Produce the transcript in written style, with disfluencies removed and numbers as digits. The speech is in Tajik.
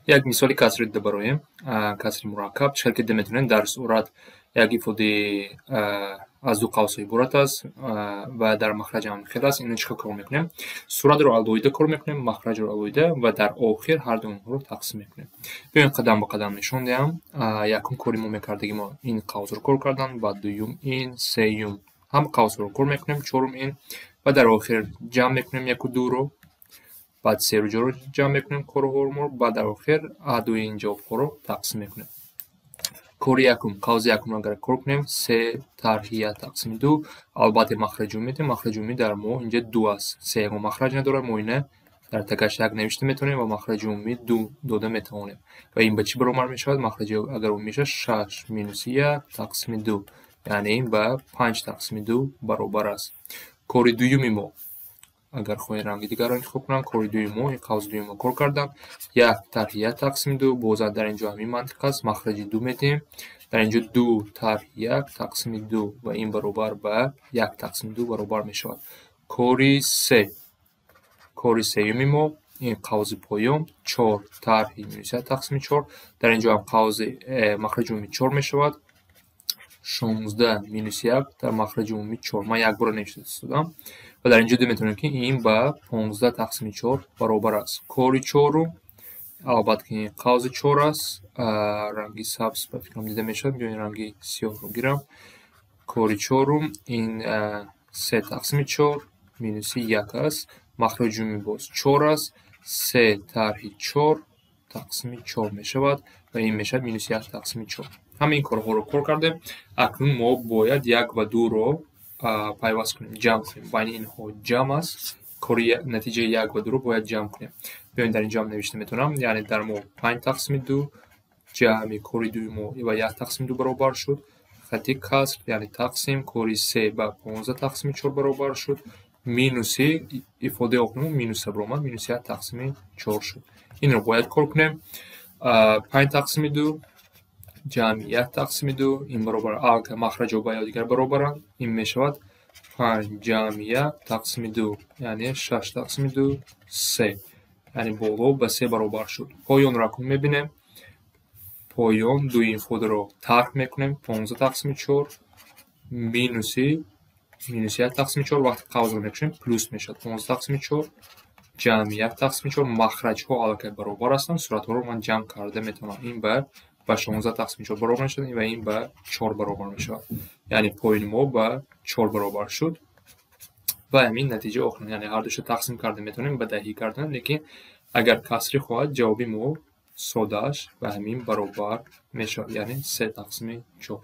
Як мисоли касри дида бароем. Касри мураккаб. Чӣ хел ки дида метавонем, дар сурат як ифодаи аз ду қавсҳо иборат аст ва дар махраҷ ҳам хел аст. Инро чӣ хел кор мекунем? Суратро алоҳида кор мекунем, махраҷро алоҳида ва дар охир ҳар ду онҳоро тақсим мекунем. Биёем, қадам ба қадам нишон диҳам. Якум кори мо мекардаги мо ин қавсро кор кардан, баъд дуюм ин, сеюм ҳам қавсро кор мекунем, чорум ин ва дар охир ҷамъ мекунем яку дуро, баъд серу ҷоро ҷамъ мекунем корҳоро, баъд дар охир ҳардуи ин ҷавобҳоро тақсим мекунем. Кори якум, қавзи якумро агар кор кунем, се тарҳи як тақсими ду, албатта махраҷи умумӣ медиҳем. Махраҷи умумӣ дар мо инҷа ду аст. Се ягон махраҷ надорад, мо ина дар тагаш як навишта метавонем ва махраҷи умумӣ ду дода метавонем. Ва ин ба чӣ баробар мешавад? Махраҷи агар умумӣ мешавад шаш минуси як тақсими ду, яъне ин ба панҷ тақсими ду баробар аст. Кори дуюми мо, агар хоҳем, ранги дигарро интихоб кунам, кори дуюми мо, ин қавси дуюмро кор кардам, як тарҳи як тақсими ду, боз дар инҷо ҳамин мантиқ аст, махраҷи ду медиҳем. Дар инҷо ду тарҳи як тақсими ду ва ин баробар ба як тақсими ду баробар мешавад. Кори се, кори сеюми мо ин қавзи поён чор тарҳи минус як тақсими чор, дар инҷо ҳам қавзи махраҷи умумӣ чор мешавад, 16 минус як дар махраҷи умумӣ чор. Ман як бора навишта истодам ва дар инҷо дида метавонем, ки ин ба 15 тақсими чор баробар аст. Кори чорум, албатта ки ин қавзи чор аст, ранги сабз ба фикрам дида мешавад, биёин ранги сиёҳро гирам. Кори чорум ин се тақсими чор минуси як аст, махраҷи умумӣ боз чор аст, се тарҳи чор тақсими чор мешавад ва ин мешавад минуси як тақсими чор. Ҳамаи ин корҳоро кор кардем. Акнун мо бояд як ва дуро пайваст кунем, ҷамъ кунем. Байни инҳо ҷамъ аст, кори натиҷаи як ва дуро бояд ҷамъ кунем. Биёин, дар инҷо ҳам навишта метавонам, яъне дар мо панҷ тақсими ду ҷамъи кори дуюми мо ва як тақсими ду баробар шуд. Хати каср, яъне тақсим, кори се ба 15 тақсими чор баробар шуд. Минуси ифодаи охири мо минуса баромад, минуси як тақсими чор шуд. Инро бояд кор кунем. Панҷ тақсими ду ҷамъи як тақсими ду, ин баробар, алка махраҷҳо ба якдигар баробаранд, ин мешавад панҷ ҷамъи як тақсими ду, яъне шаш тақсими ду, се, яъне боло ба се баробар шуд. Поёнро акнун мебинем. Поён дуи ифодаро тарҳ мекунем, 15 тақсими чор минуси як тақсими чор, вақте қавзро мекушем, плюс мешавад, 15 тақсими чор ҷамъи як тақсими чор, махраҷҳо аллакай баробар ҳастанд, суратҳоро ман ҷамъ карда метавонам. Ин ба 16 тақсими чор баробар мешавад ва ин ба чор баробар мешавад. Яъне поёни мо ба чор баробар шуд. Ва ҳамин натиҷаи охирин, яъне ҳардуша тақсим карда метавонем, ба даҳӣ кардан, лекин агар касрӣ хоҳад, ҷавоби мо содааш ба ҳамин баробар мешавад, яъне се тақсими чор.